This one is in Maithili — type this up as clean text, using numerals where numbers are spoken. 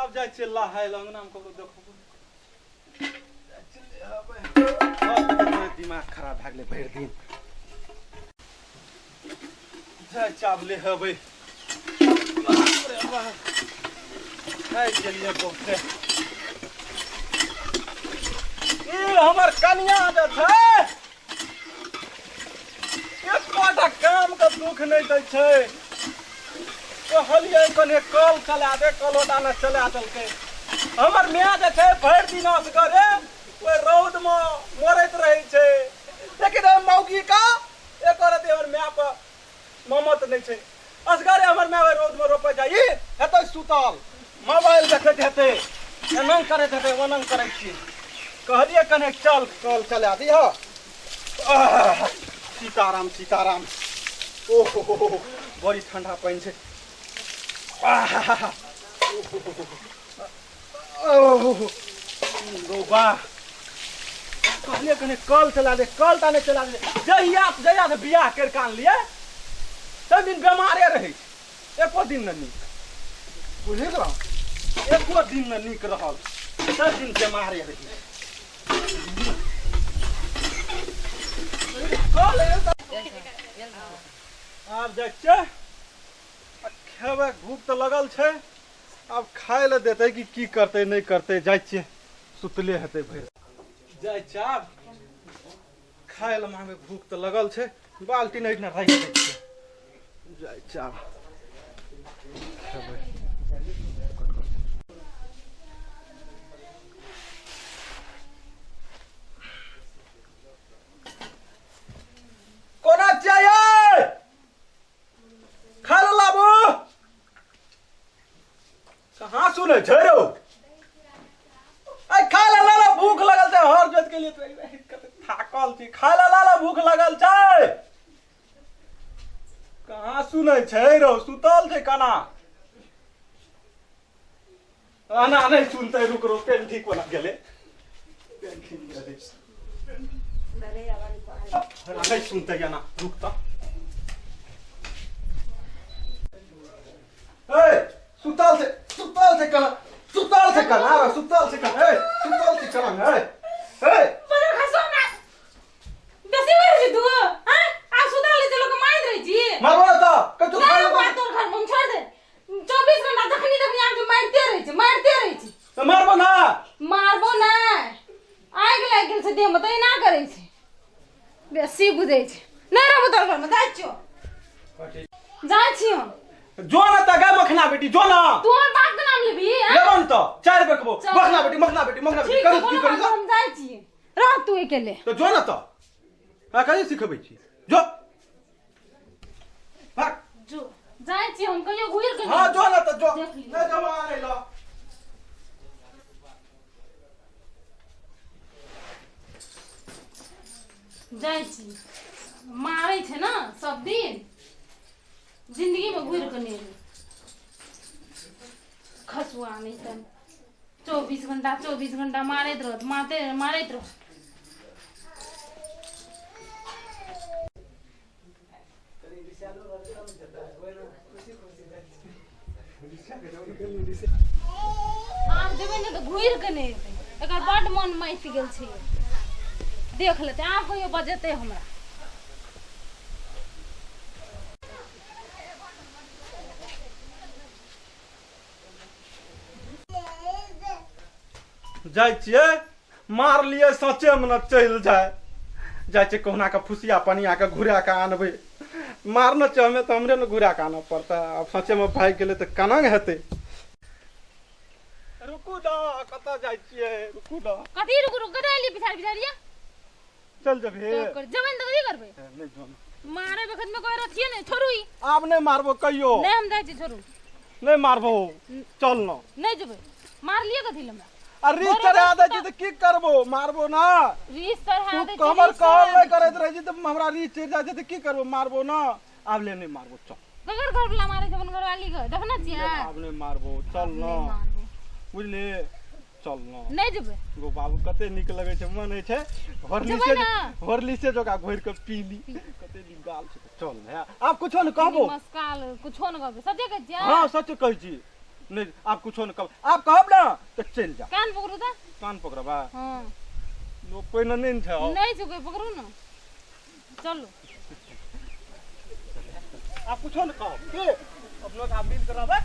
आब जाइ छियै लहाय लए, अंगनामे ककरो देखबो नहि करै। जाइ छियै लेहबै। सब दिमाग खराब भए गेलै भरि दिन। जाइ छियै आब लेहबै। बाप रे बाप, थाकि गेलियै बहुते। ई हमर कनिया जे छै, एकोटा काम के दुख नहि दै छै। कहलियै कने कल चला दे, कलो दाना चला देलकै। हमर माय जे छै भरि दिन असगरे ओहि रौद मे मरैत रहै छै, लेकिन ओहि मौगी का एको रत्ती हमर माय पर ममत नहि छै। असगरे हमर माय ओहि रौद मे रोपै जाइ, ई हेतै सुतल, मोबाइल देखैत हेतै, एना करैत हेतै, ओना करै छियै। कहलियै कने चल कल चला दिह। आह, सीताराम सीताराम। ओहो हो हो, बड़ी ठंडा पानि छै। आह, ओहो हो, गौ वाह। कहलियै कने कल चला दे, कल ता नहि चला दे। जहिया जहिया से बियाह करि कऽ आनलियै तब दिन बेमारे रहै छै, एको दिन नहि नीक, बुझि गेलहुँ? एको दिन नहि नीक रहल, सब दिन बेमारे रहै छै। कल एल तऽ आब जाइ छियै आ खेबै, भूख तऽ लगल छै। आब खाय लए देतै कि की करतै नहि करतै। जाइ छियै, सुतले हेतै भरि। जाइ छियै आब खाय लए मांगबै, भूख तऽ लगल छै। बाल्टी एहिठिना राखि दै छियै। जाइ छियै आब खेबै। कोना छियै यै? खाय लए लाबू। कहाँ सुनै छै रौ? ऐ खाय लए ला ला, भूख लगल छै। हर जोत के लिए तो कते थाकल छी। खाय लए ला ला, भूख लगल छै। कहाँ सुनै छै रौ? सुतल छै कना? आना नहि सुनतै। रुक रो, पेन ठीक कोना गेलै? पेन ठीक गेलै। नहि सुनतै एना, रुक तऽ। ए सुतल छै, सुतल छै कना? सुतल छै कना रे? सुतल छै कना? ए सुतल छै कना? ए ए बड़ा खसो ना बेसी बढ़ छी तू। हां, आ सुतल ले लोक मारैत रहै छी। मारबो ना तऽ कतौ नहीं खाय बात तोर घर में छोड़ दे। 24 घंटा जखनी तखनी आके मारते रहै छी, मारते रहै छी। तऽ मारबो ना। मारबो ना, आगि लागि गेल छै देह में तऽ एना करै छै। बेसी बुझै छै। नहीं रहबो तोर घर में, जाइ छियो, जाइ छियो। जो ना तऽ गे मखना बेटी, जो ना। तू हमर बाप के नाम लेबही? आँय? लेबो न तऽ चारि बेर कहबो। चल। मखना बेटी, मखना बेटी, मखना बेटी। ठीक छै, करू की कोनो करू बात नहीं, हम जाइ छियै, रह तू अकेले। तऽ जो ना तऽ आ कहीं सिखबै छी, जो भाग। जो, जाइ छी हम, कहियो घुरि के हाँ, जो ना तऽ जो। देख लियौ। नहि जमा नहि ल। जाइ छी, मारै छै ने सब दिन। जिंदगी में घुरि के नहि एबै। खसुआ नहि तऽ 24 घंटा 24 घंटा मारैत रहत, मारते मारैत रहत। आब जेबै ने तऽ घुरि के नहि एबै। एकर बड्ड मन मथि गेल छै, देख लेतै। आब कहियो बजेतै हमरा? जाइ छियै, मारलियै सचेमे ने चलि जाय। जाइ छियै, कहुना कऽ फुसिया पनिया कऽ घुरा कऽ आनबै। मारने छै हमे तऽ हमरे ने घुरा कऽ आनऽ पड़तै। आब सचेमे भागि गेलै तऽ केना हेतै? रुकू ने, कतऽ जाइ छियै? रुकू ने। कथी रुकू? रुकू, कतऽ एलियै? पिछाड़ी पिछाड़ी चल जेबही? जेबै ने तऽ कथी करबै? नहि जो ने। मारे वखत में कोई रथिए नहीं, छोड़ू ई। आब नहि मारबो कहियो। नहीं, हम जाइ छी, छोड़ू। नहि मारबो, चल न। नहीं जेबै। मारलिए कथी लए हमरा? आ रीछ चढ़ा दै छी तऽ की करबो? मारबो ना। रीछ चढ़ा तू दै छी, हमर रीछ कहल चढ़ा नहि दै करैत रहै छी तऽ हमरा रीछ चढ़ि जाइ छै तऽ की करबो? मारबो ना, आब ले नहि मारबो, चल। ककर घर वाला मारे छै अपन घरवाली के? देखने छियै? आब नहि मारबो, चल न। नहि मारबो। बुझली? चल न। नहि जेबै। गो बाबू, कते नीक लगै छै, मन होइ छै हॉर्लिक्से जेबै ने? हॉर्लिक्से जकाँ घोरि कऽ पी ली। कते नीक गाल छै। चल ने, आब कुछो ने कहबो। मस्काल कुछो ने कहबै, सचे कहै छियै? हँ, सच कहै छी। नहि, आब कुछो नहि कहब। आब कहब ने तऽ चलि जा। कान पकड़ू तऽ। कान पकड़बा? हँ। लोक पहिने नहि ने छै। नहि छै कोइ, पकड़ू ने, चलू। आब कुछो नहि कहब के अपनो आब मिल कऽ रहबै।